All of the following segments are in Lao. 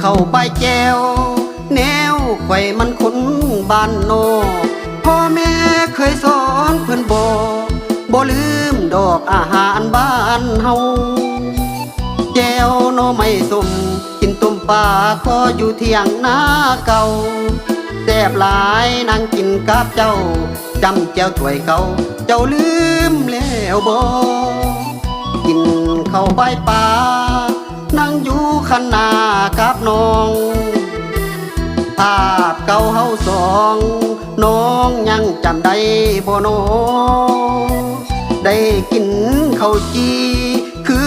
ເຂົ້າປາຍແຈ່ວ ແນວຂ້ອຍມັນຄົນບ້ານນອກ ພໍ່ແມ່ເຄີຍສອນເພິ່ນບອກ ບໍ່ລືມດອກອາຫານບ້ານເຮົາ ແຈ່ວໜໍ່ໄມ້ສົ້ມ ກິນຕົ້ມປາຄໍຢູ່ຖຽງນາເກົ່າ ແຊບຫຼາຍນັ່ງກິນກັບເຈົ້າ ຈ້ຳແຈ່ວຖ້ວຍເກົ່າ ເຈົ້າລືມແລ້ວບໍ? ກິນເຂົ້າບາຍປາ ນັ່ງຢູ່ຄັນນາກັບນ້ອງ ພາບເກົ່າເຮົາສອງ ນ້ອງຍັງຈຳໄດ້ບໍ່ນໍ? ໄດ້ກິນເຂົ້າຈີ່ ຄື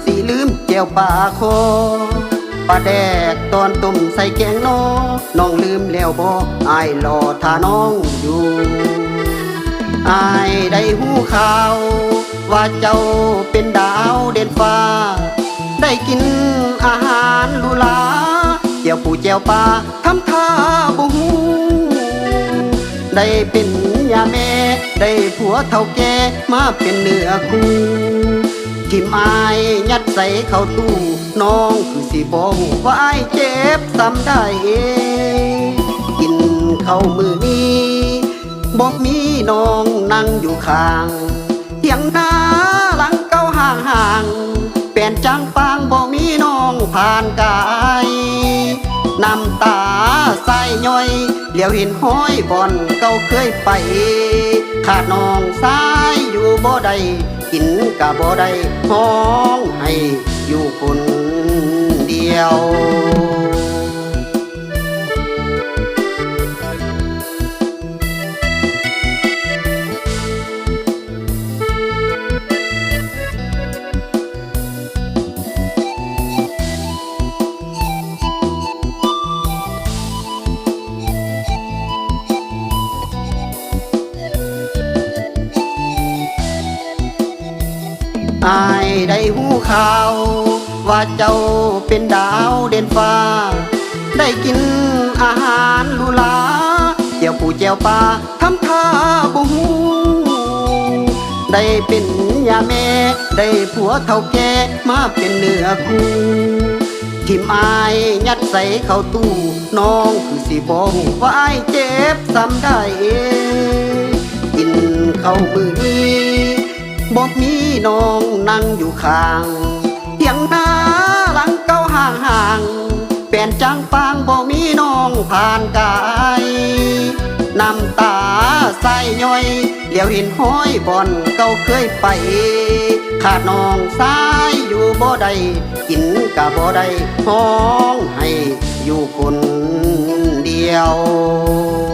ຊິລືມແຈ່ວປາຄໍ ປາແດກຕອນຕົ້ມໃສ່ແກງໜໍ່ ນ້ອງລືມແລ້ວບໍ? ອ້າຍລໍຖ້ານ້ອງຢູ່ ອ້າຍໄດ້ຮູ້ຂ່າວ ວ່າເຈົ້າເປັນດາວເດັ່ນຟ້າ ໄດ້ກິນອາຫານຫຼູຫຼາ ແຈ່ວປູແຈ່ວປາ ທຳທ່າບໍ່ຮູ້ ໄດ້ເປັນຍາແມ່ ໄດ້ຜົວເຖົ້າແກ່ ມາເປັນເນື້ອຄູ່ ຖິ້ມອ້າຍຍັດໃສ່ເຂົ້າຕູ້ ນ້ອງຄືຊິບໍ່ຮູ້ ວ່າອ້າຍເຈັບສ່ຳໃດ ກິນເຂົ້າມື້ນີ້ ບໍ່ມີນ້ອງນັ່ງຢູ່ຂ້າງ ຖຽງນາຫຼັງເກົ່າຫ້າງໆ ແປ້ນຈາງປາງ ບໍ່ມີນ້ອງຜ່ານກາຍ ນ້ຳຕາຊາຍຍ້ອຍ ຫຼຽວເຫັນຮອຍບ່ອນເກົ່າເຄີຍໄປ ຂາດນ້ອງຊາຍຢູ່ບໍ່ໄດ້ ກິນກະບໍ່ໄດ້ ຮ້ອງໄຫ້ຢູ່ຄົນດຽວ. ອ້າຍໄດ້ຮູ້ຂ່າວ ວ່າເຈົ້າເປັນດາວເດັ່ນຟ້າ ໄດ້ກິນອາຫານຫຼູຫຼາ ແຈ່ວປູແຈ່ວປາ ທຳທ່າບໍ່ຮູ້ ໄດ້ເປັນຍາແມ່ ໄດ້ຜົວເຖົ້າແກ່ ມາເປັນເນື້ອຄູ່ ຖິ້ມອ້າຍຍັດໃສ່ເຂົ້າຕູ້ ນ້ອງຄືຊິບໍ່ຮູ້ ວ່າອ້າຍເຈັບສ່ຳໃດ ກິນເຂົ້າມື້ນີ້ ບໍ່ມີນ້ອງນັ່ງຢູ່ຂ້າງ ຖຽງນາຫຼັງເກົ່າຫ້າງໆ ແປ້ນຈາງປາງ ບໍ່ມີນ້ອງຜ່ານກາຍ ນ້ຳຕາຊາຍຍ້ອຍ ຫຼຽວເຫັນຮອຍບ່ອນເກົ່າເຄີຍໄປ ຂາດນ້ອງຊາຍຢູ່ບໍ່ໄດ້ ກິນກະບໍ່ໄດ້ ຮ້ອງໄຫ້ຢູ່ຄົນດຽວ.